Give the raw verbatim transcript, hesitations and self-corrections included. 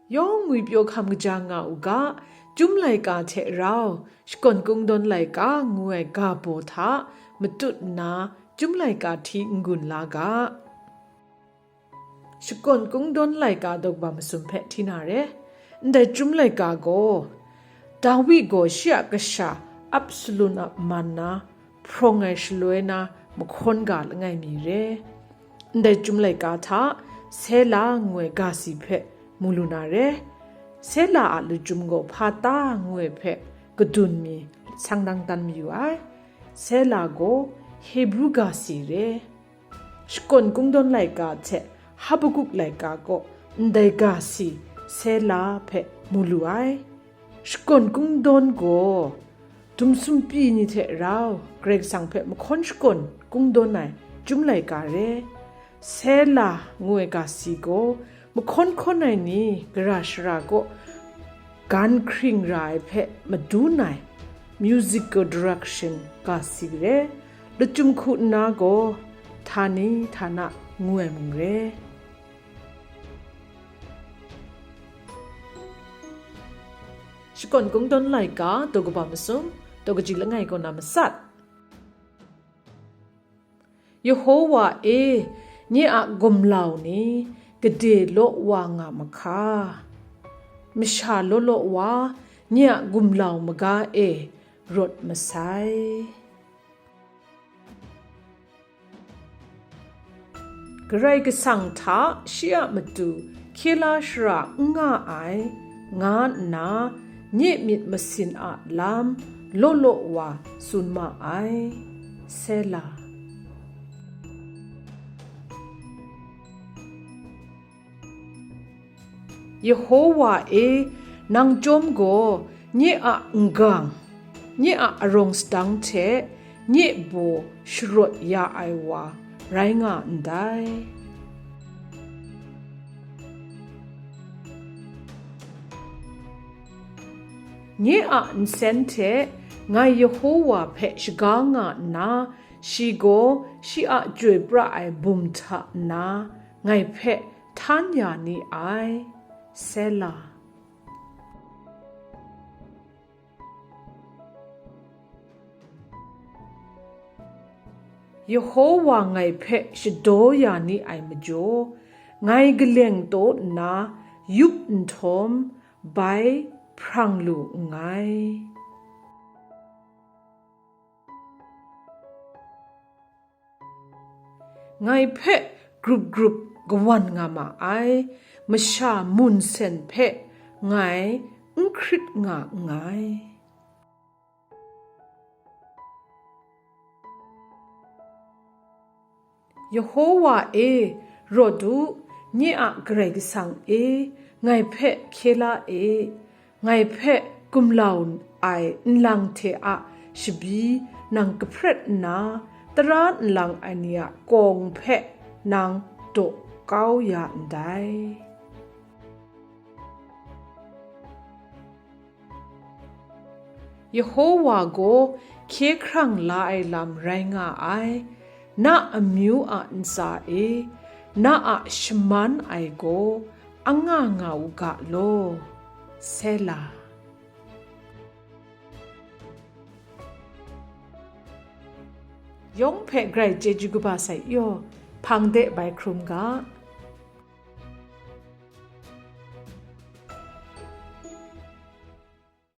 Yawng ngwipyaw hkam kaja nga u ga, Chyum laika hte rau, Shakawn Kungdawn laika ngu ai ga baw hta matut nna, Chyum laika hti n-gun la ga. Shakawn Kungdawn laika daw kaba masum hpe hti na re. Ndai Chyum laika gaw, Dawi gaw shi a kasha Absalun a man na hprawng ai shaloi na mahkawn ga langai mi re. Ndai Chyum laika hta Sela ngu ai ga si hpe mu lu na re. Sela a lachyum gaw hpa ta ngu ai hpe kadun mi sang dang dan mayu ai. Sela gaw Hebru ga si re. Shakawn Kungdawn laika hte Habakuk laika kaw ndai ga si Sela hpe mu lu ai. Shakawn Kungdawn gaw dum sumpi ni hte rau Karai Kasang hpe mahkawn shakawn kungdawn ai Chyum laika re. Sela ngu ai ga si gaw mahkawn hkawn ai ni gara shara kaw gan hkring ra ai hpe madun ai musical direction ga si re. Lachyum hku nna gaw htani htana ngu ai mung re. Shakawn Kungdawn laika daw kaba masum, daw kaji langai kaw na masat. Yehowa e, nye a gumlau ni gade law wa nga mahka. Masha law law wa nye a gumlau maga e rawt masai. Karai Kasang hta shi a matu hkye la shara n nga ai, nga nna nye myit masin a lam law law wa tsun ma ai. Sela. Yehowa e, nang chyawm gaw nye a n-gang, nye a arawng sadang hte nye baw sharawt ya ai wa rai nga ndai. Nye a nsen hte ngai Yehowa hpe shaga nga nna, shi gaw shi a chyoi pra ai bum hta nna ngai hpe htan ya ni ai. Sela. Yehowa ngai hpe shadaw ya ni ai majaw, ngai kaleng taw nna yup nhtawm, bai hprang lu nngai. Ngai hpe grup grup kawan nga ma ai, masha mun sen hpe ngai n hkrit nga nngai. Yehowa e, rawt u, nye a Karai Kasang e, ngai hpe hkye la e. Ngai hpe gumlau ai nlang hte a shabi nang kahpret nna, tara nlang ai ni a kawng hpe nang daw kau ya ndai. Yehowa gaw hkye hkrang la ai lam rai nga ai, na amyu a ntsa e, na a shaman ai gaw anga nga u ga law. Sela. Yawng hpe grai chyeju kaba sai yaw, hpang de bai hkrum ga.